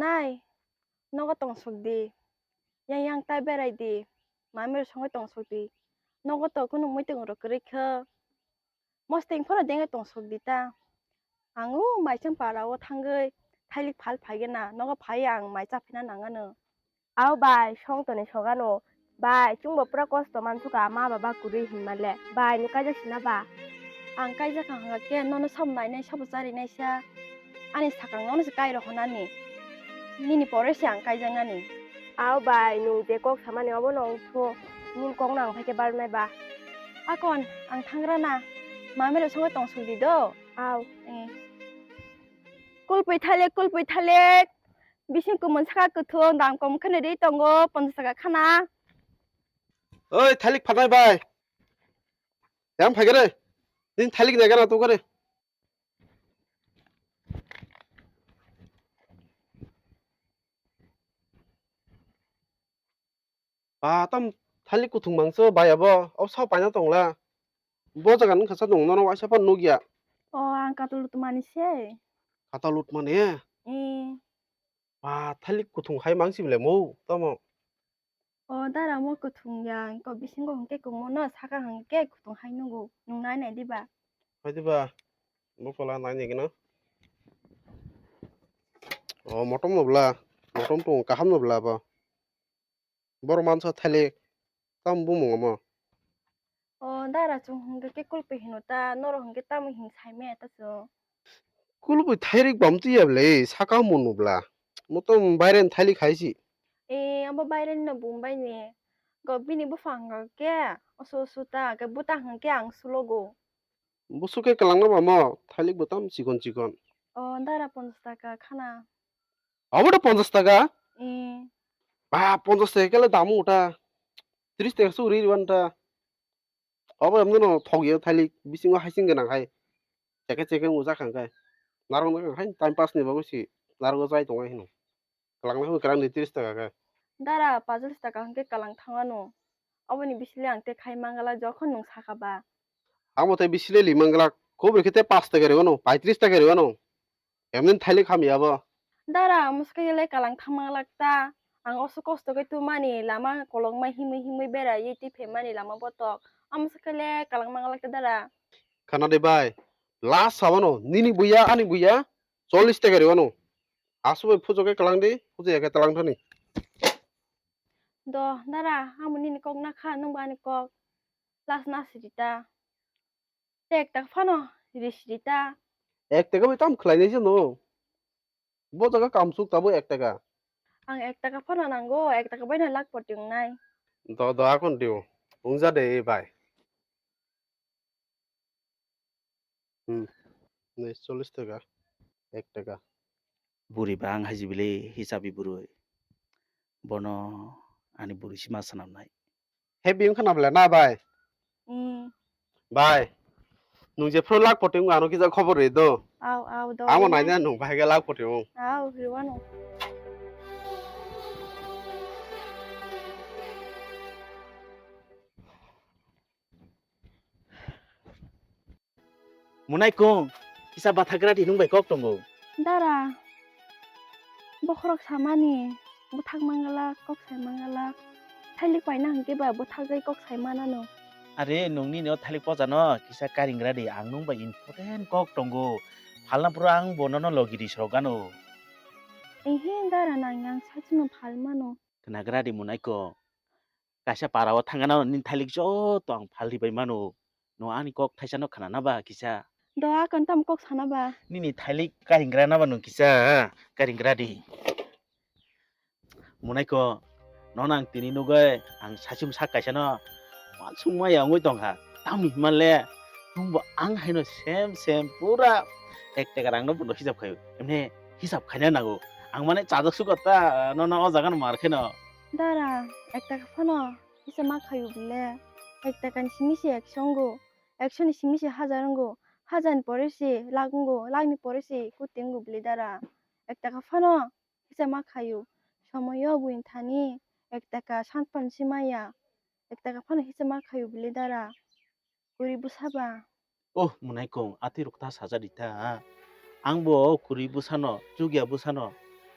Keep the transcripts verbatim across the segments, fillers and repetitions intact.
Ai, nogo tongsok di. Yang yang tai berai di. Mami rok songwi tongsok di. Nogo to kunu muitung rok kwrwi kha. Mosting phano dengwi tongsok di ta. Ang o maising para o thangwi thailik phal phai gana. Nogo phai ang mai chaphina nangano. Ao bai, song toni sogano. Bai, chwngbo pura kosto mansukha, ma baba kwrwi hinmale. Bai, nwng kaijak sina ba? Ang kaijak hwnga khe nono sabo nainai, sabo charinai sa. Ani sakang nono se kai rohonani. Nini pore se ang kaijaknani. Ao bai, nwng je kok samani obono wng su. Nini kokno ang phaikhe barnai ba. Akon, ang thangrana. Mami rok songwi tongsuk di do. Ao. Eh. Kulpui thalik, kulpui thalik. Bising kumun saka kwthwng dam kom kheno ri tongo ponchash taka khana. Oi, thalik phanai bai. Yang phai gare. Din thalik nai gana tu gare. Ba, tam thalik kuthung mangso bai abo, o sao paina tongla. Bo jaga nung khasa tong, nono waisa pan nugya. O, ang katul tmani se. Katul tmani? Eh. Ba, thalik kuthung hai mangsi bile mo, tamo. O, dara mo kuthung ya, ko bisingo hwnkhe kumo no, saka hwnkhe kuthung hai nugo, nung nai nai diba? Hai diba? Bo kola nai nai gino. O, motom no bla, motom tong kaham no bla bo. Borok mansa thalik, tamo bumung omo? O dara, chwng hwnkhe khe kulpui hino ta, norok hwnkhe tamo hin saimaya ta chwng? Kulpui thairik bam twi ya bwle, saka munu bla. Motom baireni thailik hai si. E, abo baireni no bum bai ni. Go bini buphang hwnkhe oso oso ta, hwnkhe bwtang hwnkhe ang sulogo. Busu khe kwlangna ba mo, thailik bo tam chikon chikon. O dara, ponchash taka khana. Obo da ponchash taka? Eh. Ba, ponchash taka khe le dam wng ta. Tris taka se uri riban ta. Obo emno no thok ya thailik, bisingo haising gwnang hai. Cheke cheke wng jak kha khe. Narwk no hai time pass ni bagwi si narwk o chai tongo hino. Kwlangna hwnwi kwlangni tris taka khe. Dara, pachalis taka hwnkhe kwlang thangmano. Oboni bisile ang tei khai mangala jokhon nwng sakha ba. Amo tei bisile li mangala, khobor khe tei pash taka rwano, paitris taka rwano. Emni thailik hamya bo. Dara, amo swkhe le kwlang thang mangalak ta. Ang oso kosto khe tumani, lama kolokma himwi himwi beraiwi twi phaimani lama botok. Amo swkhe le kwlang mangalak ta dara. Khana de bai, last sabano, nini buya, ani buya, chollish taka rwano. Aswk bai phujo khe kwlang di, phujo ya khe twlang thani. Do, dara, amo nini kok nakha, nwngbo ani kok. Last na sidi ta. Tei ek taka phano ri sidi ta. Ek taka bai tamo khlai nai se no? Bo jaga kamsuk tabuk ek taka. Ang ek taka phano nango, ek taka bai no lakh poti wngnai. Do, do, akon dio. Wngja de, bai. Hmm. Nai chollish taka, ek taka. Buri ba ang hai jibili hisabi buri. Bono ani buri sima sanamnai. He bim khana bela na bai? Hmm. Bai. Nung je phro lakh poti wng ano kisa khobor ri do. Au, au, do. Amo naina nung bai ga lakh poti wng. Au, riwano. Munai kung, kisa bathagra di nung bai kok tongo. Dara, bokhorok samani, bwthak mangala, kok sai mangala, thailik paina hwnkhe ba bwthagwi kok sai manano. Are, nung nini o thailik pochano kisa karingra di, ang nung bai important kok tongo. Phalna phuru ang bo nono logi di sorok gano. Ehe, dara nang yang sachino phal mano. Khnagra di munai kung. Kaisa para o thangana nini thailik joto ang phalri bai mano. No ani kok thaisa no khna na ba kisa. Do akon tam kok sana ba. Nini thailik karingra na ba nung kisa, karingra di. Munai ko, no nang tini nugoi ang sachim sak kaisa no. Wansuk maya wngoi tongkha. Tamni hima le, nungbo ang haino same same pura ek taka rang no bundo hisab khayo. Emne hisab khaina nango. Ang mane chajak suka ta, no no o jaga no mar kheno. Dara, ek taka phano kisa ma khayu bole. Ek taka ni simi se ekso wngo. Ekso ni simi se hajar wngo. Hajar ni pore se lakh wngo. Lakh ni pore se koti wngo bole dara. Ek taka phano kisa ma khayu. Somoyo buini thani ek taka san pan se maya. Ek taka phano kisa ma khayu bole dara. Kwrwi bwsa ba? Oh, munai kung, atwi rok ta saja di ta. Ang bo kwrwi bwsano, chukya bwsano,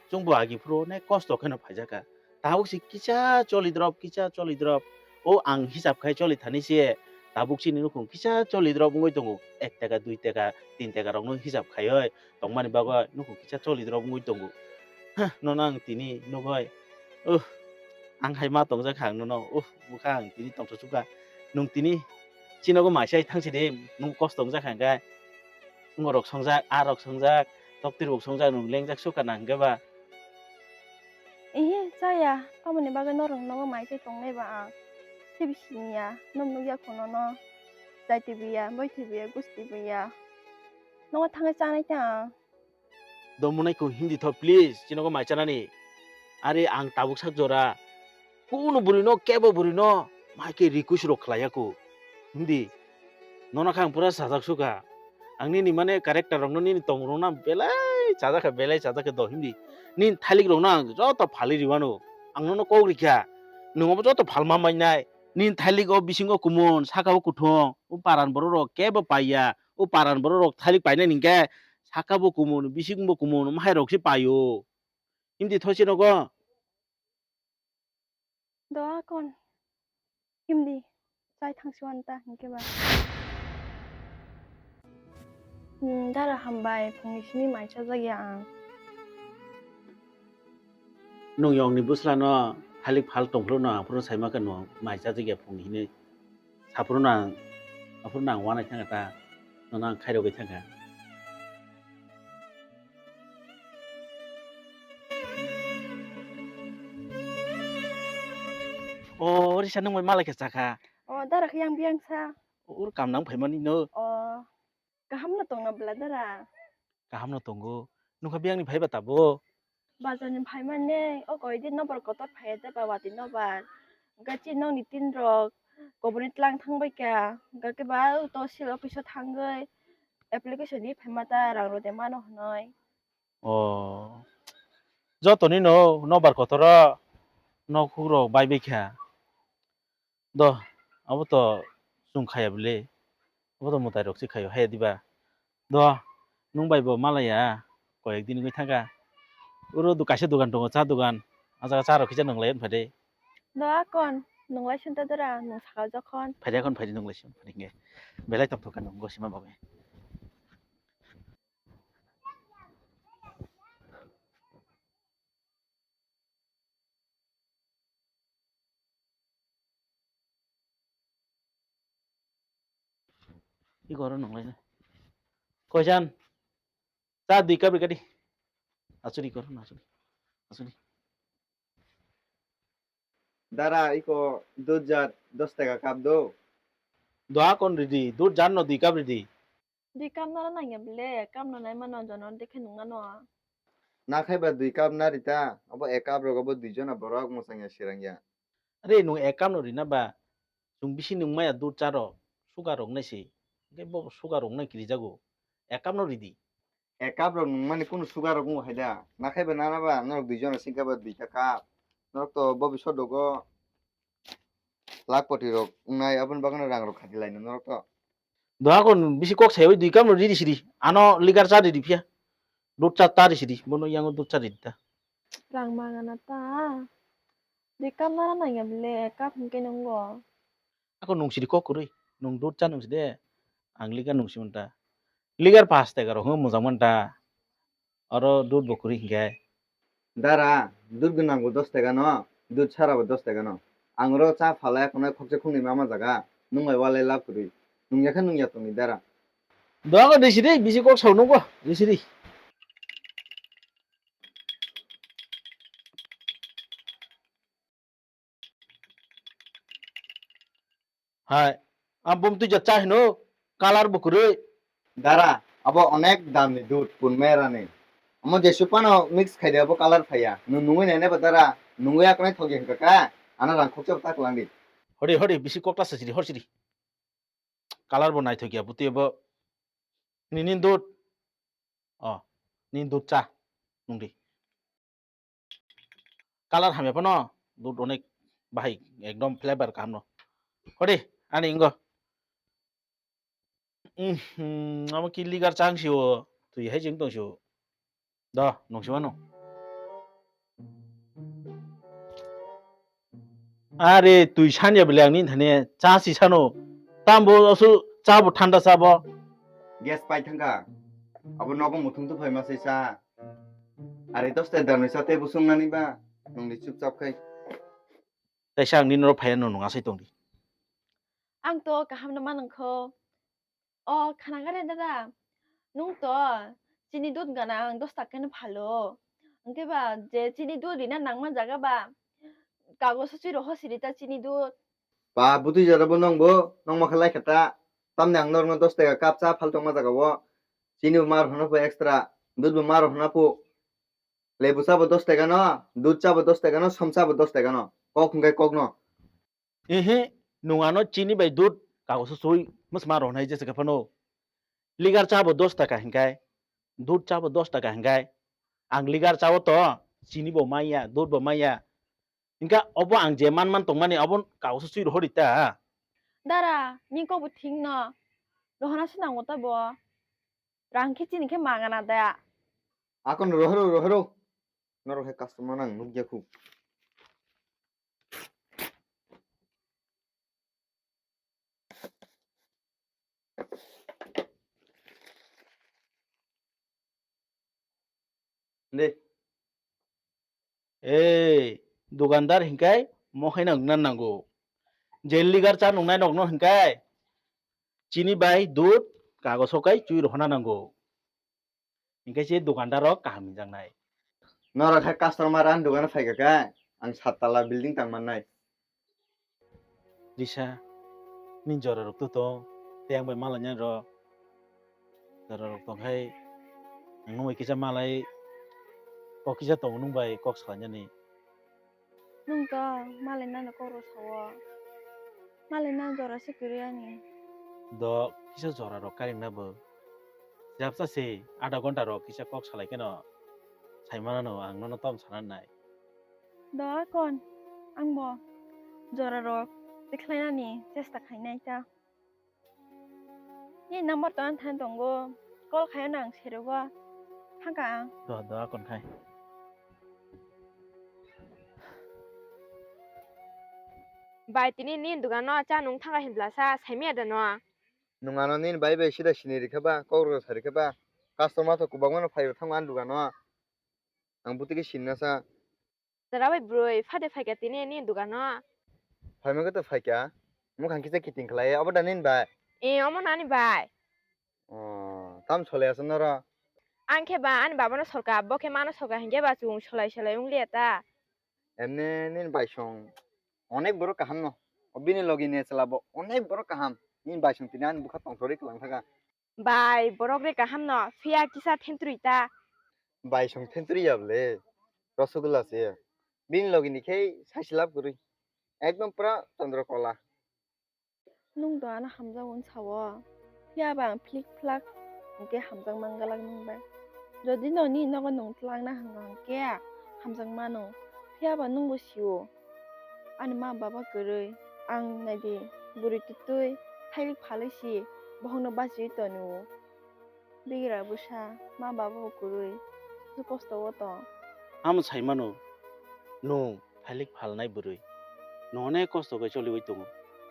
Chwngbo agi phuru onek kosto kheno phaijakha. Tabuk se kisa choli drop, kisa choli drop. O ang hisab khai choli thani se tabuk chini nukhung kisa choli drop wngwi tongo. Ek taka, dui taka, tin taka rokno hisab khaiwi tongmani bagwi nukhung kisa choli drop wngwi tongo. Hah, nono ang tini nugwi, uh, ang hai ma tongjak kha ang nono, uh, bwkha ang tini tongthok sukha. Nwng tini chinogo maisai thangsi de, nwng kosto wngjak kha hwnkhe. Wngorok songjak, arok songjak, toktirok songjak, nwng lengjak sukha na hwnkhe ba? Ehe, chaya, tamoni bagwi norok nogo maisai tongnai ba ang? Tei bisi niya, nwng nukya kho nono, chai twibiya, bai twibiya, gusti biya. Nogo thangwi chanai ta ang. Domonai kung hindi tho, please, chinogo mai chanani. Are ang tabuk sak jora. Kunu bwrwi no, kebo bwrwi no, mai khe request rok khlai ya kho. Hindi. Nono kha ang pura sajak sukha. Ang nini mane character rok no nini tong rok no belai chajak kha, belai chajak kha do hindi. Nini thailik rok no ang joto phalwi riwano. Ang nono kok rikha. Nwng obo joto phalma mainai. Nini thailik o bisingo kumun, saka o kuthung, o paran borok rok kebo paiya. O paran borok rok thailik painai hwnkhe saka bo kumun, bising bo kumun, mahai rok se paio. Himdi thoi se nogo. Doa kon. Himdi. Chai thangsi wan ta hwnkhe ba. Hmm, dara hambai, phungni simi mai chajak ya ang. Nwng yongni bwsla no thailik phal tongphuru no aphuru saima khe nwng mai chajak ya phungni hinwi. Saphuru nang, aphuru nang wanai thangkha ta, nono ang khairogwi thangkha. O, Risa, nwng bai malai khe chakha? O, dara khe yang biyang sa. Ur kam nang phaimani no. O, kaham no tongna bwla dara? Kaham no tongo. Nokha biyang ni phai ba tabo? Bazar ni phai mane, o koi din nobar kotor phai ya de ba, watwi nobar. Hwnkhe chini nok ni tin rok kobor ni tlang thang bai kha. Hwnkhe ba o tosil office o thangwi application ri phai ma ta, rang rw de mano hwnwi. O, joto ni no nobar kotor o nok huk rok bai bai kha. Do, abo to chwng khaya bwle. Abo to mwtai rok se khaio, haya diba? Do, nwng bai bo malaya, koyek din wngwi thangkha. Oro do kaisa dogan tongo, cha dogan. A jaga cha rok kisa nwng lai phai de. Do akon, nwng lai santa dora, nwng saka jokhon. Phai de akon phai de nwng lai santa phai de. Belai tongthok kha nwng gosima bagwi. Iko oro nonglai. Koijan. Cha dui cup rikadi. Achuri kor, achuri. Achuri. Dara, iko dud jar dos taka cup do. Doa kon ridi, dud jar no dui cup ridi. Dui cup nara nangya bile, cup no nai mano jono dekhe nung nano. Na khai ba dui cup na rita, abo ek cup rok abo dui jona borok mwchang ya sirang ya. Are nung ek cup no rina ba, chwng bisi nung maya dud cha rok, sugar rok nai se, hwnkhe bo sugar rok nai kiri jago, ek cup no ridi. Ek cup rok nung mani kunu sugar rok wng hai da, na khai ba nana ba norok dui jona singkha ba duita cup, norok to bo bisor dogo. Lakhpati rok wngnai, aboni bagwino rang rok khati laino norok to. Doha kon bisi kok sayawi dui cup no ridi sidi. Ano ligar cha ridi phiya. Dud cha ta ridi sidi. Bono yango dud cha ridi ta. Rang mangana ta. Dui cup nara nangya bile, cup hwnkhe nungo. Ako nung sidi kok kwrwi. Nung dud cha nung sidi. Ang ligar nung simon ta. Ligar pas tega rok hwnwi mojang man ta. Oro dud bo kwrwi hinkhe. Dara, dud gwnang bo dos taka no, dud sara bo dos taka no. Ang oro cha phalai khonai khoksa khoknwi mama jaga, nung bai walai lab kwrwi. Nung ya khe nung ya tongni dara. Dogo risi de, bisi kok sao nungbo, risi de. Hai, ang bum twi jat cha hino, color bo kwrwi. Dara, abo onek dam ni dud, pun mera ni. Amo jesu pano mix khai de, abo color phaiya. Nung nungwi nai nai ba dara, nungwi akonai thok ya hwnkha kha, ano rang khoksa bo ta kwlang di. Hori, hori, bisi kok ta sachiri, hor siri. Color bo naithok ya, buti abo. Nini dud. O, nini dud cha. Nungdi. Color hamya phano, dud onek bahai, ekdom flavor kaham no. Hodi, ani ingo. Mhm, amo ki ligar chang sio, twi hai jeng tong sio. Do, nung sima no. Are twi sanya bele ang nini thani cha si sano. Tambo osu cha bo thanda cha bo. Gas pai thangkha. Abo nogo muthung tu phaima se cha. Are dos ta darni sa tei bo sung nani ba. Nungni chupchap khai. Taisa ang nini oro phaiya no nung asai tongdi. Ang to kaham no manang kho. O, khanakare dada, nwng to chini dud gana ang dos taka no phalo. Hwnkhe ba je chini dud rina nangma jaga ba kagoso chui roho siri ta chini dud. Ba butui jora bo nwng bo, nwng ma khalai kha ta. Tamni ang norokno dos taka cup cha phal tongma jaga o. Chini bo ma rohorna pho extra, dud bo ma rohorna pho. Lebu cha bo dos taka no, dud cha bo dos taka no, som cha bo dos taka no. Kok hwnkhe kok no. Ehe, nwng ano chini bai dud kagoso sui mwsma rohornai jesa khe phano. Ligar cha bo dos taka hinkai, dud cha bo dos taka hinkai. Ang ligar cha o to chini bo manya, dud bo manya. Hinka obo ang je man man tongmani obo kagoso sui rohori ta. Dara, ni kok bo thik no. Rohorna se nango ta bo. Rang khe chini khe mangana da. Akon rohoro, rohoro. Norok hai customer nang nukya khu. De. Ei, dukandar hinkai mohai nang nang nango. Je ligar cha nungnai nokno hinkai chini bai dud kagoso kai chui rohona nango. Hinkhe se dukandar rok kaham hinjaknai. Norok hai customer ani dukano phaikha khe ang sattala building tang mannai. Risa, nini jora rok to tong, tei ang bai malainai rok. Jora rok tong hai, ang nung bai kisa malai, kok kisa tongo nung bai kok salainani. Nwng to malai nani kok rw sao. Malai nani jora se kwrwi ani. Do kisa jora rok karing na bo. Japsa se adha ghonta rok kisa kok salai kheno sai manano ang nono tom sana nai. Do akon ang bo jora rok tikhlai nani chesta khai nai ta. Ni number to ang than tongo. Call khayo nang serogo. Thangka ang. Do, do, akon khai. Bai, tini ni dugano cha nung thangka hinbla sa, saimya da no? Nung ano nini bai bai sida sini rikha ba, kok rok sa rikha ba. Customer to kubangma no phai rok thango ani dugano. Ang butike sinna sa. Jara bai bwrwi phade phaikha tini ni dugano. Phaima khe to phaikha. Mukhang kisa kiting khlai, obo da nini bai? Eh, omo nani bai. Oh, tam solai aswk noro? Ang khe ba ani babano solka, bo khe mano solka hinkhe ba chwng solai solai wng liya ta. Emne nini bai song onek borok kaham no. O bini logi ni chwla bo onek borok kaham. Nini bai song tini ani bwkha tongthorwi kwlang thaka. Bai, borok re kaham no, phiya kisa thentrwi ta. Bai song thentrwi ya bole, rosogula se. Bini logi ni khe saisilap kwrwi. Ekdom pura chandra kola. Nwng do ano hamjago wng sao. Phiya ba ang phlik phlak hwnkhe hamjak man glak nwng bai. Jodi no nini nogo nwng twlangna hwnkha hwnkhe hamjak mano. Phiya ba nwng bo sio. Ani ma baba kwrwi, ang naidi bwrwi twtwi thailik phalwi si bohokno bachiwi tonio. Bigra bwsa, ma baba bo kwrwi, bwswk kosto o tong. Amo sai mano, nwng thailik phalnai bwrwi, nwng onek kosto khe choliwi tongo.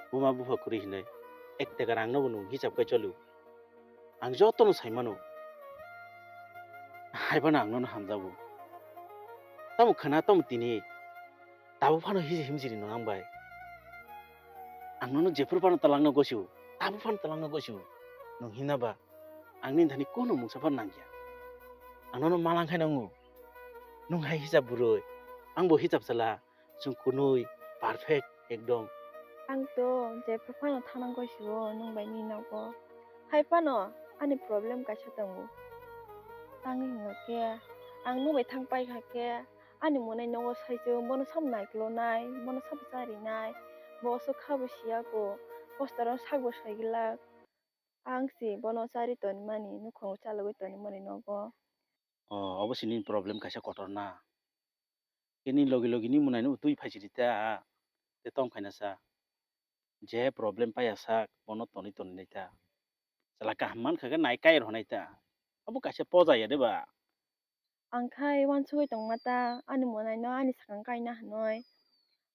Buma bupha kwrwi hinwi ek taka rangno bo nwng hisab khe cholio. Ang jotono sai mano. Hai phano ang nono hamjago. Tamo khna, tamo tini. Tabuk phano hiji himjiri no nang bai. Ang nono jephuru phano talangna gosio. Tabuk phano talangna gosio. Nwng hina ba. Ang nini thani kono mungsa phano nangya. Ang nono malang khai nango. Nwng hai hisab bwrwi. Ang bo hisab sala. Chwng kunui perfect ekdom. Ang to jephru phano thana gosio nwng bai ni nogo. Hai phano ani problem kaisa tongo. Tangwi hwnkha khe ang nwng bai thang pai kha khe ani mwnai nogo sai chwng bono sam naikolnai, bono sam charinai, bo aswk kha bo siya ko, poster o sak bo sai glak. Ang se bono chari tonmani, nukhungo chalogwi tonmani nogo. O, obo se nini problem kaisa kotor na. Khe nini logi logi ni mwnai no twi phai siri ta, te tong khaina sa. Je problem paiya sak, bono tonwi tonwi nai ta. Chwla kaham man kha khe nai kai rw nai ta. Obo kaisa poja ya de ba. Ang khai uansugwi tongma ta, ani mwnai no ani swkang kaina hwnwi.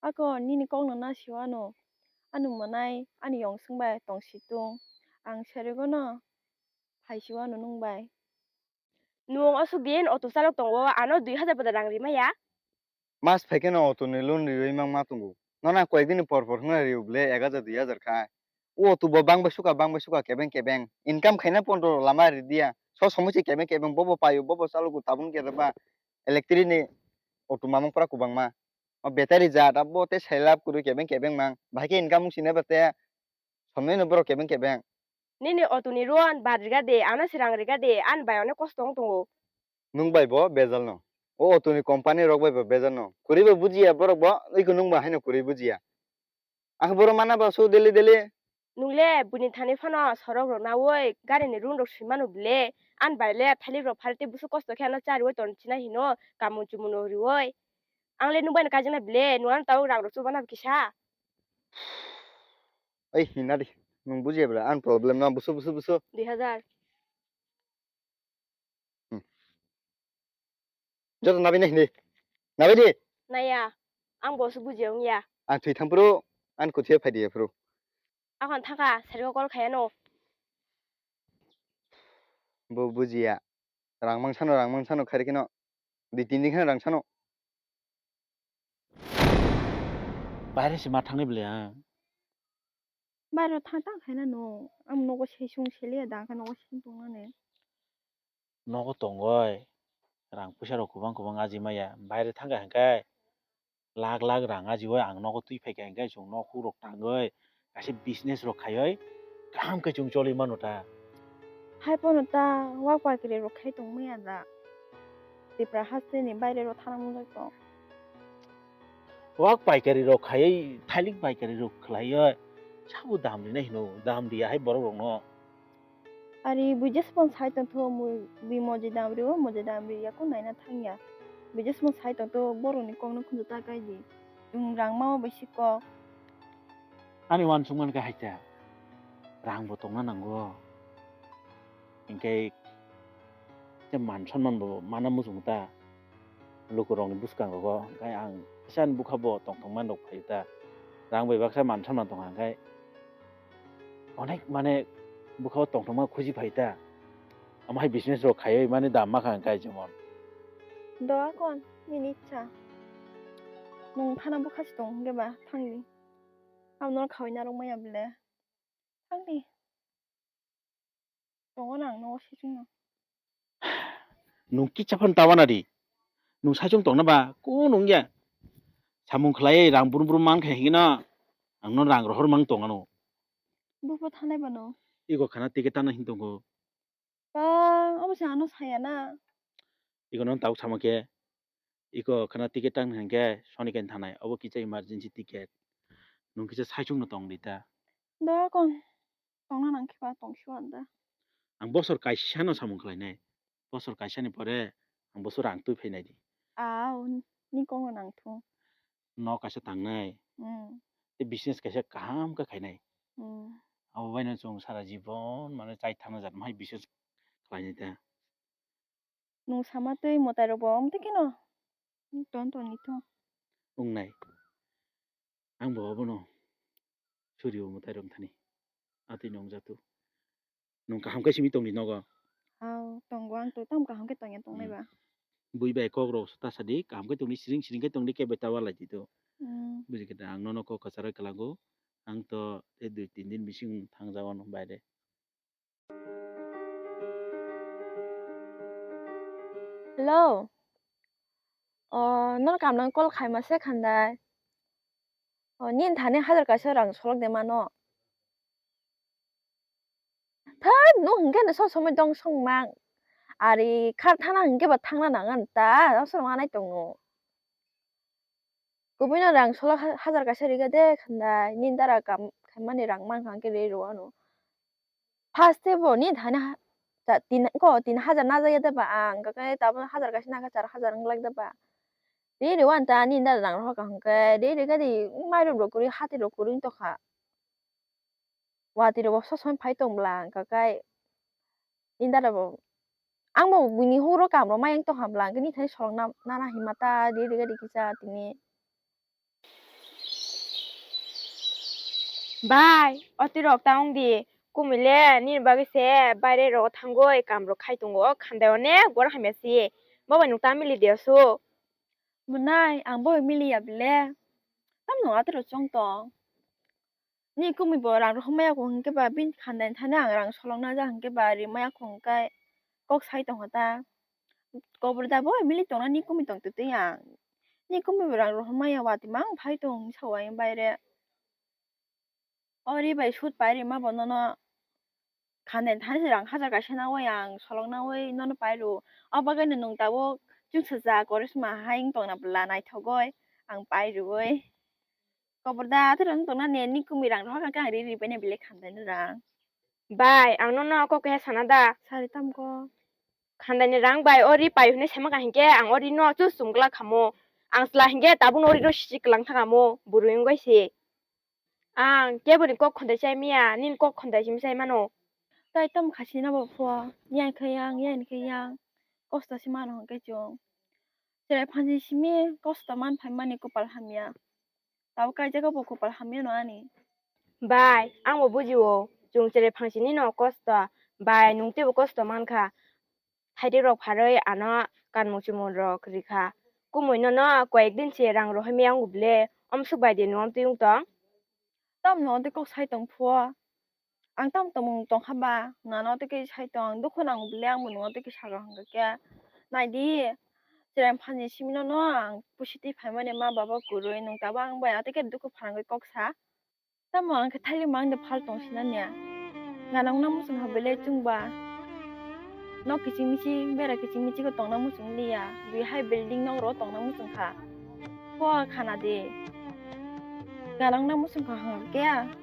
Ako nini kokno na siwano. Ano mwnai ani yongsong bai tong situng. Ang serigano phai siwano nwng bai. Nwng aswk din auto chalok tongo, ano dui hajar bwdar rang rimaya? Mas phaikhe no auto ni loan riwi mangma tongo. Nono ang koyek dini por por hwnna rio bwle ek hajar dui hajar khai. O auto bo bangbai suka, bangbai suka, kebeng kebeng. Income khaina pondo lama ridia. So somoi se kebeng kebeng, bobo paio, bobo chalogo, tabun khe ba electric ni auto mamung pura kubangma. O battery jat, abo tei sai lab kwrwi kebeng kebeng mang. Bahai khe income wng sine ba tei somni no borok kebeng kebeng. Nini auto ni loan bar riga de, ano se rang riga de, ani bai onek kosto wng tongo. Nwng bai bo bejal no. O auto ni company rok bai bo bejal no. Kwrwi bo bujiya borok bo, iko nwng bo haino kwrwi bujiya. Ang borok mana ba su daily daily. Nwng le buini thani phano sorok rok nawi gari ni room rok swi mano bile. Ani bai le thailik rok phari tei busu kosto khe ano chariwi ton china hino kamung chumung no riwi. Ang le nwng bai no kaijaknai bile, nwng ano tabuk rang rok chubanai kisa. Ai hina di, nwng bujiya bwla ani problem no busu busu busu. Dui hajar. Hmm. Joto nabi nai hindi. Nabi di. Naya, ang bosu bujiya wngya. Ang thwi thang phuru, ani kuthiya phai di phuru. Akhon thangkha, sergo call khaya no. Bo bujiya. Rang mangsano, rang mangsano khairi kheno. Di tin din kheno rang sano. Baire se ma thangni bwle ang. Bairo thang tang khaina no. Ang nogo sesung seliya da khe nogo sesung tongnani. Nogo tongoi. Rang puisa rok kubang kubang aji maya. Baire thangkha hingkai. Lakh lakh rang ajiwi ang nogo twi phaikha hingke chwng nok hukrok tangwi kaisa business rok khaiwi kaham khe chwng choli mano ta. Hai pono ta wak paikari rok khai tong maya da. Tipra haste ni baire rok thana mwnjak tong. Wak paikari rok khaiwi thailik paikari rok khlaiwi sabo dam rinai hino, dam riya hai borok rokno. Ari bui jesphang sai tongtho, mui bui moje dam rio, moje dam ri yaku naina thangya. Bui jesphang sai tongtho, borokni kokno khunju ta kai di. Chwng rang mao bai si kok. Ani uansukmani khe hai ta, rang bo tongna nango. Hinkhe tei man sonman bo mana muchung ta. Lukurokni bwskango, hwnkhe ang kisa ani bwkha bo tongthokma rok phai ta, rang bai baksa man samna tongkha, hwnkhe onek mane bwkha o tongthokma khuji phai ta, omo hai business rok khaiwi mani dam makha, hwnkhe jemon. Doa kon, nini ichha. Nwng thana bwkha se tong hwnkhe ba thangdi. Abono khawi narwk maya bwle. Thangdi. Tongo nang nogo saichung no. Nwng kisa phano ta wana di. Nwng saichung tongna ba kunu wngya. Samung khlaiwi rang brum brum mankha hingino. Ang no rang rohor mang tong ano. Buphuru thanai ba no? Iko khana ticket tana hin tongo. Ba, obo se ano saya na. Iko no tabuk sama khe. Iko khana ticket tang hingkhe soni kain thanai. Obo kisa emergency ticket. Nwng kisa saichung no tong di ta. Da kon. Tongna nang khe ba tong si wan da. Ang bosor kaisa no samung khlai nai. Bosor kaisa ni pore ang bosor rang twi phai nai di. Aw, ni kok no nang thung. Nok kaisa tang nai. Hmm. Tei business kaisa kaham khe khai nai. Hmm. Abo bai no chwng sara jibon mane chai thang jat mai business khlai nai ta. Nwng sama twi mwtai rok bo omo twi kheno ton ton ni thung. Wngnai. Ang bo abono suri o mwtai rok thani. Atwi nwng jatu. Nwng kaham khe simi tong di nogo. Aw, tongo ang to tamo kaham khe tongya tongnai ba. Hmm. Bui bai kok rok ta sadi kaham khe tong di siring siring khe tong di kebo ta walai di to. Hmm. Buji khe da ang nono kok kwcharo kwlago. Ang to tei dui tin din bising thang jago no baire. Hello. O, nono kamnang call khaima se khandai. O, nini thani hajar kaisa rang solok de mano. Thai, no hingke no sob somoi dong song mang. Ari khar thana hingke ba thangna nang an ta, aswk rang anai tongo. Kubui no rang solok ha-, hajar kaisa riga de khandai, nini dara kam khaimani rang mankha hingke rwi rw ano. First tei bo nini thani ha-, ta tin, ko tin hajar najak ya de ba ang, hingka khe tabuk hajar kaisa nangkha char hajar wng glak de ba. Riri wan ta nini dara rang rohor kaham khe, riri gadi mairum rok kwrwi, hati rok kwrwi wng tongkha. Watwi rok bo sob somoi phai tong bwla, hingka khe nini dara bo, ang bo buini horo kam rok mai wng tongkha bwla, hingke nini thani solok na, nana hinma ta riri gadi kisa tini. Bai, otirok ta wng di. Kumui le nini bagwi se baire rogo thangwi kam rok khai tongo. O khandai onek borok hamya si. Bo bai nwng ta mili de su. Mwnai, ang bo bai mili ya bile. Tamno atiro chwng tong. Ni kumui bo rang rohormaya kho hwnkhe ba bini khandai thani ang rang solokna ja hwnkhe ba rimaya kho hwnkhe kok sai tongkha ta. Kobor da bo mili tongna ni kumui tong twi twi ang. Ni kumui bo rang rohormaya watwi mang phai tong sa wai baire. O ri bai sut pai rima bo nono khandai thani se rang hajar kaisa nawi ang solok nawi nono pai rw. O bagwi no nwng tabuk chwngsacha korisma hai wng tongna bwla naithogwi ang pai rwwi. Kobor da, atwrwng tongna ne, ni kumui rang rohor kha khe ang ri ri bai nai belai khandai no rang. Bai, ang nono kok kaisa sana da. Sari tamo kok. Khandai ni rang bai o ri pai hwnwi sama kha hinkhe ang o ri no chus chum glak khamo. Ang chwla hinkhe tabuk no o ri ro sisi kwlang thangamo, bwrwi wngwi se. Ang kebo ni kok khandai chai maya, nini kok khandai simi chai mano. Tai tamo kha sina bo pho, yang khe yang, yang khe yang. Kosto se mano hinkhe chwng. Chwrai phansi simi kosto man phai mani kopal hamya. Tabuk kaijago bo kopal hamya no ani. Bai, ang bo bujio. Chwng chwrai phangsini no kosto. Bai, nwng teibo kosto mankha. Hairi rok pharwi ano kanmung chumung rok rikha. Kumui nono koyek din se rang rohormaya wngo bwle. Omswk bai de nwng twi wng tong? Tamno tei kok sai tong phuo. Ang tam tongmung tongkha ba, nano tei khe sai tong, dukhu nango bwle, ang bo nungno tei khe sakha hwnkha khe. Naidi, chwrai phanji simi no, no ang pusi twi phaimani ma baba kwrwi, nwng tabuk ang bai tei khe dukhu pharangwi kok sa. Tamo ang khe thailik mang de phal tong sinani ya. Ganang na muchung ha bwle chwng ba. Nok kiching miching, bera kiching miching o tongna muchung liya. Bui hai building nok ro tongna muchung kha. Pho khana de. Ganang na muchung kha hwnkha khe.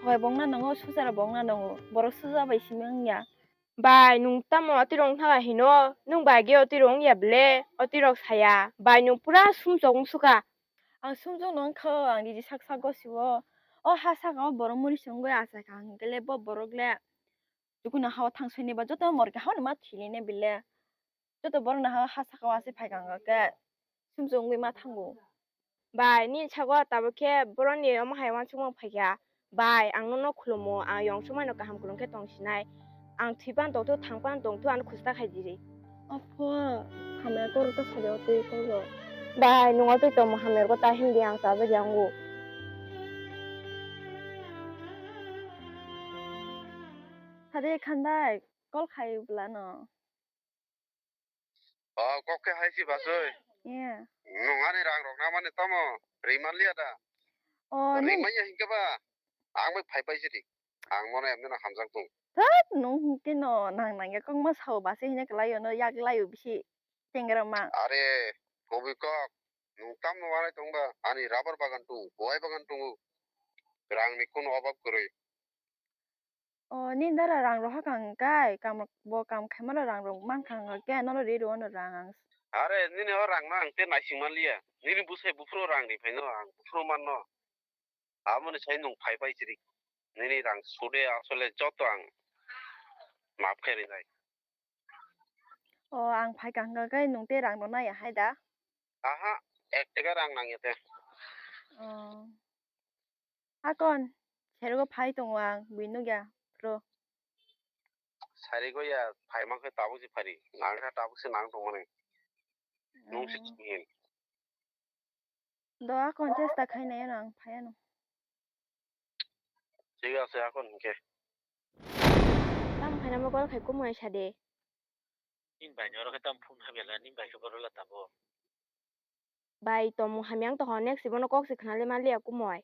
Hoi bongna nango, suchara bongna nango. Borok suja bai simi wngya. Bai, nwng tamo otirok wngkha hino? Nwng bai ge otirok wngya bwle? Otirok saya. Bai, nwng pura sumsok wngsukha. Ang sumsok no wngkha, ang niji sak sak gosio. O ha saka o borok muri se wngwi achai kha, hwnkhe le bo borok le. Chukuna hao thang soi ni ba joto morke hao ni ma thili ne bile. Joto borok no ha, ha saka o asai phai kha hwnkha khe sumsok wngwi ma thango. Bai, nini sago tabuk khe borok ni omo hai uansukmung phai kha. Bai, ang nono khulumo, ang yong sumai no kaham kwrwng khe tong sinai. Ang thwi pan tong thu, thang pan tong thu, ano khusta khai di ri. Apho, hamya koro ta sadi o twi koro. Bai, nungo twi tongmo hamya ko ta hindi ang chajak yango. Hade khandai, kol khai bla no. O, kok khe hai si basoi. Iya. Nung ani rang rok na mani tamo, ri man liya da? O, ri nung man ya hinkhe ba, ang bai phai pai siri. Ang mono emni no hamjak tung. Thot, nung hinkhe no nang nang ya kok ma sao base hine kwlai yo no yak lai yo bisi tengra ma. Are, kobi kok, nung tam no wanai tong ba, ani rubber bagan tung, buai bagan tung, rang ni kun obab kwrwi. O, nini dara rang roha kang kai, kam rok bo kam khaima rang rok man kha hwnkha khe, nono ri rw ano rang ang. Are, nini o rang no ang te naising man liya. Nini bwsai buphuru rang ri phai no, ang buphuru man no. Aboni sai nwng phai pai chiri. Nini rang sude asole joto ang map khe rinai. O, ang phai kha hwnkha khe nwng te rang no nai ya hai da? Aha, ek teka rang nang ya te. O. Akon, sergo phai tongo ang, bui nugya, bro. Sarigo ya, phai mankhe tabuk se phari. Nang kha tabuk se nang tongmani. Nung se Mm. Chini. Do akon chesta khai nai ano ang phai ano. Thik ase, akon hinkhe. Tamo khaina mo call khai kumui sa de. Nini bai ni oro khe tamo phone hamya la, nini bai khe boro la tabo. Bai, tongmung hamya wng tongkha, next bono kok se khna le man liya kumui.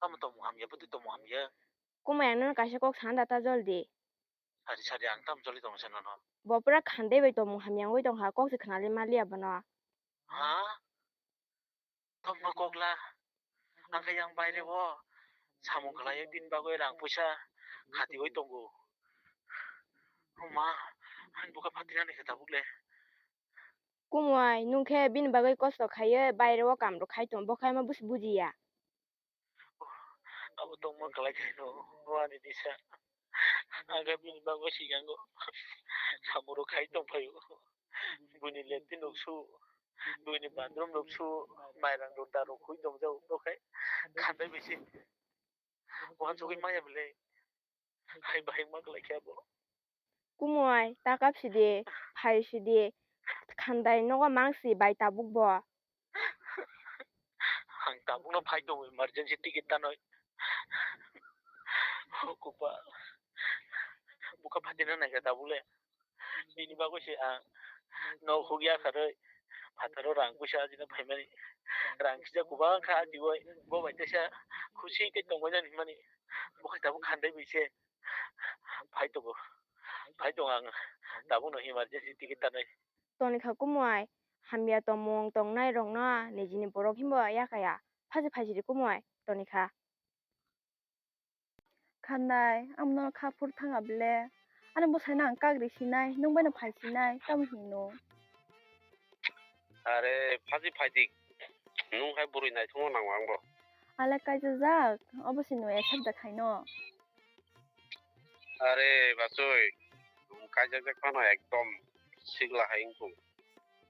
Tamo tongmung hamya, bwtwi tongmung hamya. Kumui, ang nono kaisa kok sana da ta joldi. Sari sari ang tamo joldi tongsa nono. Bo pura khandai bai tongmung hamya wngwi tongkha, kok se khna le man liya bono. Ha? Tongma kok la. Ang khe yang baire o samung khlai bini bagwi rang puisa khatiwi tongo. O ma, ang bokha phatinani khe tabuk le. Kumui, nwng khe bini bagwi kosto khaiwi baire o kam rok khai tongo, bo khe ma busi bujiya. Abo tongma khlai khaino, o ani disa. Ang khe bini bagwi sikango samung rok khai tong phaio. Buini latrine rok su, buini bathroom rok su, mairang rok da rok hui tong jago, bo khe khandai bai se. Ang uansugwi maya bwle. Hai bahai ma kwlai khe abo. Kumui, ta kap sidi, phai sidi, khandai nogo mang si bai tabuk bo. Ang tabukno phai tongo, emergency ticket tanwi. O kopal. Bukha phatina naikha tabuk le. Bini bagwi se ang nok hugya kharwi phataro rang puisa ajina phaimani. Rang kisa kubang kha ajiwi bo bai teisa khusi tei tongbai nani hwnmani. Bo khe tabuk khandai bai se. Phai tongo. Phai tongo ang. Tabukno emergency ticket tanwi. Toni kha kumui, hamya tongmung tongnai rokno nijini borok himbo yakaya. Phaji phaji di kumui, toni kha. Khandai, ang nono kha phur thanga bwle. Ani bwsai no ang kagri sinai, nwng bai no phai sinai, tamo hino. Are, phaji phai di. Nwng hai bwrwi naithokma nango ang bo. Ale kaijajak, obo se nwng accept da khaino. Are bachoi, nwng kaijakjak phano ekdom sigla hai wngkhu.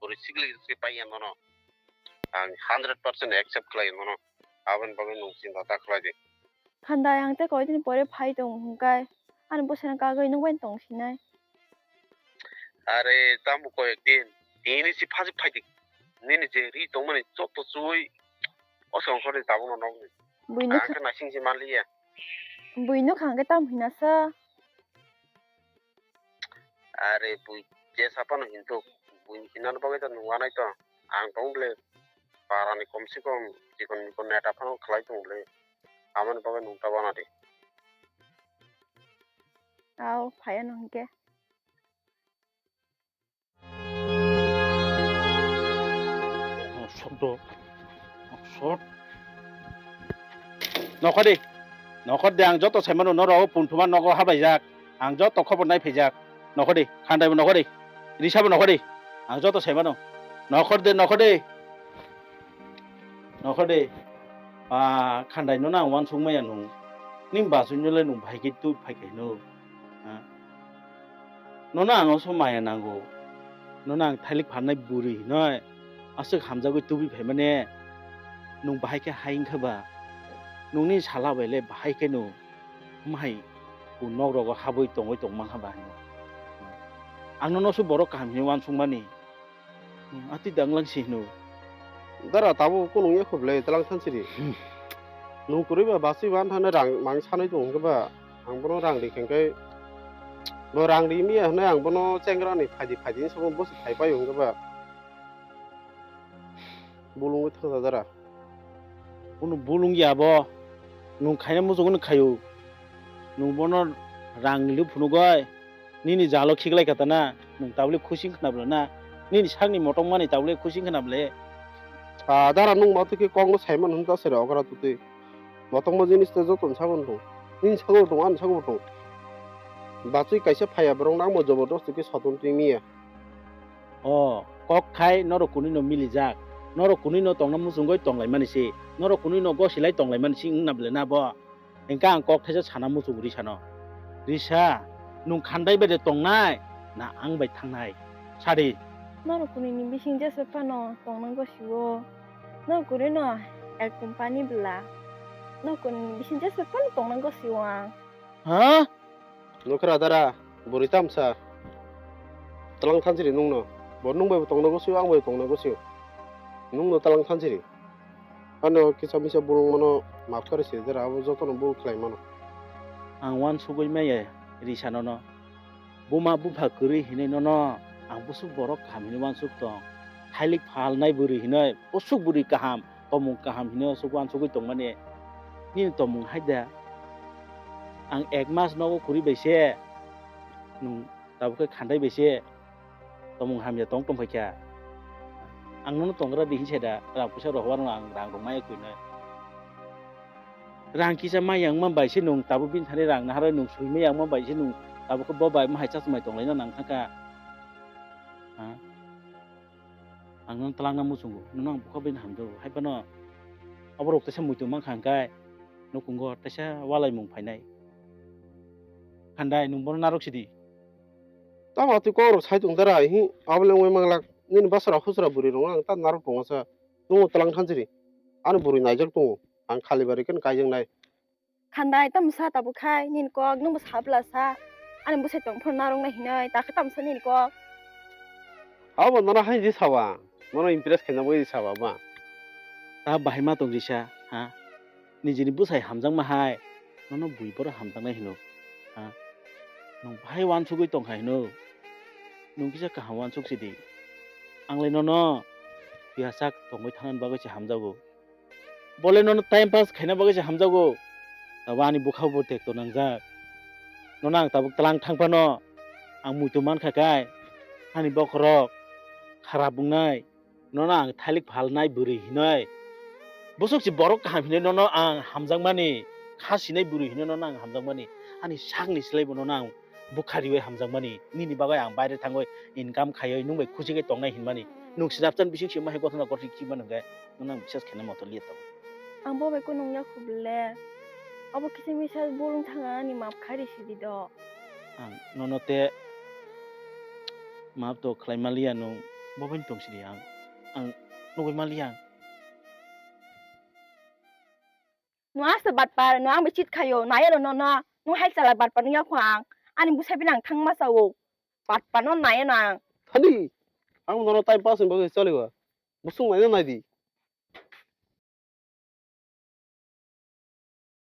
Bwrwi sigli se paiya nono. Ang hundred percent accept khlai nono. Aboni bagwi nwng chinta ta khlai di. Khandai, ang tei koi din pore phai tong hwnkai. Ani bwsano kagwi nwng bai tong sinai. Are tamo koi din. Tini si phaji phai di. Nini je ri tongmani joto chui. O song khorni tabukno nokni. Buino ang kha- khe naising si manliya. Buino khangkhe tam hinasa. Are bui je sapano hinthuk. Bui hinani bagwi to nung wanai to. Ang tong bwle parani komse kom chikon mikon neta phano khlai tong bwle. Amoni bagwi nung ta wana di. Ao, phaiya no hinkhe. Sot. Nokhodi. Nokhodi, ang joto saimano norok punthuma nogo habaijak. Ang joto khobor nai phaijak. Nokhodi, khandaibo nokhodi. Risabo nokhodi. Ang joto saimano. Nokhodi, nokhodi. Nokhodi. Ah, khandai no nang wansuk maya nung. Ning bachoi no le nung bahai khe twi phai khe no. Ha? Nono ang oso maya nango. Nono ang thailik pharnai bwrwi hinoi aswk hamjagwi tubui phaimani. Nwng bahai khe hai wngkha ba? Nwngni sala bai le bahai khe nwng mahai bo nok rogo habwi tongwi tong mankha ba hinwi. Ang nono se borok kaham hinwi wansukmani. Hmm, atwi danglang si hino. Dara tabuk kunung ya khublai tlang thansiri. Hmm. Nung kwrwi ba bachwi ba thane rang mang sanai tong hwnkhe ba ang bono rang ri khenkhe bo rang ri miya hwnwi ang bono chengra ni phaidi phaidi ni sabo bosi phai paio hwnkhe ba bulungwi thangsa dara. Bono bulung ya bo nung khaina muchungno khaio. Nung bono rang ri phunugoi. Nini jalo khiklai kha tana, nwng tabule khusi wngkha na bwle na? Nini sakni motong mani tabule khusi wngkha na bwle? Ah, dara nwng matwi khe kokno saiman hwn ta sere okra twtwi. Motongma jinis ta joto ni sago tong. Nini sago tong, ani sago tong. Bachwi kaisa phaiya borok nangma jobordosti khe soton twi miya. O, kok khai norok kunui no milijak. Norok kunui no tongna muchungoi tonglaimani se. Norok kunui no gosilai tonglaimani se wngna bwle na bo? Hingke ang kok thaisa sana muchungo Risano. Risa, nwng khandai bai de tongnai, na ang bai thangnai? Sadi. Norok kunui ni bising jesa phano tongna gosio. Norok kunui no ek company bwla. Norok kunui ni bising jesa phano tongna gosio ang. Ha? Nokra dara, bwrwi tamsa. Tlang thansiri nwngno. Bo nwng bai bo tongna gosio, ang bai tongna gosio. Nwngno tlang thansiri. Ano kisa misa bulung mano map kari se jera abo jotono bul khlai mano. Ang wansugwi maya Risa nono. Buma bupha kwrwi hinwi nono ang busuk borok kaham hinwi wansuk tong. Thailik phalnai bwrwi hinwi busuk bwrwi kaham, tomung kaham hinwi aswk wansugwi tongmani. Nini tomung hai da? Ang ek mas nogo kwrwi bai se nwng tabuk khe khandai bai se. Tomung hamya tong tong phaikha. Ang nono tongra di hinse da, rang puisa rohor no ang rang rok maya kwinai. Rang kisa maya wngma bai se nwng tabuk bini thani rang naharwi nwng sui maya wngma bai se nwng tabuk khe bo bai mahai chachmai tonglaina nang thangkha. Ha? Ang nono twlangna muchungo, nono ang bukha bini hamjago, hai phano oborok teisa muitu mankha hwnkhe nukhungo teisa walaimung phainai. Khandai nwng bono narwk sidi. Tamo twi kokrok sai tong dara, hi, abo le wngwi manglak. Nini basra husra bwrwi rok ang ta narwk tongo sa. Nwng twlang thansiri. Ani bwrwi naijak tongo. Ang khali bari khe kaijaknai. Khandai tamsa tabuk khai nini kok, nwngbo sabla sa. Ani bwsai tong phuru narwknai hinwi, takhe tamsa nini kok. Abo nono haini sawa, nono impress khaina bagwi sawa ba. Ta bahai ma tong risa, ha? Nijini bwsai hamjakma hai, nono bui borok hamjaknai hino, ha? Nwng bahai wansugwi tongkha hino, nwng kisa kaham wansuk sidi. Anglai nono biyasa tongwi thanani bagwi se hamjago. Bole nono time pass khaina bagwi se hamjago. Abo ani bwkha bo tekto nangjak. Nono ang tabuk tlang thang phano ang muitu mankha kai. Ani bokhorok kharap wngnai. Nono ang thailik phalnai bwrwi hinwi. Bwswk se borok kaham hinwi nono ang hamjakmani. Kha sinai bwrwi hinwi nono ang hamjakmani. Ani sakni slai bo nono ang bwkha riwi hamjakmani, nini bagwi ang baire thangwi income khaiwi nwng bai khusi khe tongnai hinmani. Nwng swnamsan bising sima hai gothona gothik khimani hwnkhe nwng nang bisas khaina moto liya tongo. Ang bo bai kunu wngya khu bwle. Obo kisa misa bul wng thangna ani map khai risi di do. Ang nono te map to khlai maliya nwng bo bai tong sidi ang. Ang nugui maliya ang. Nwng aswk batpar, nwng ang bai chit khaio, naiya no nono, nwng hai chala batpar wngya kho ang, ani bwsai bai nang thangma sao, batpar no naiya no ang. Thani, ang nono time pass ni bagwi chaliwa, bwswk naina naidi,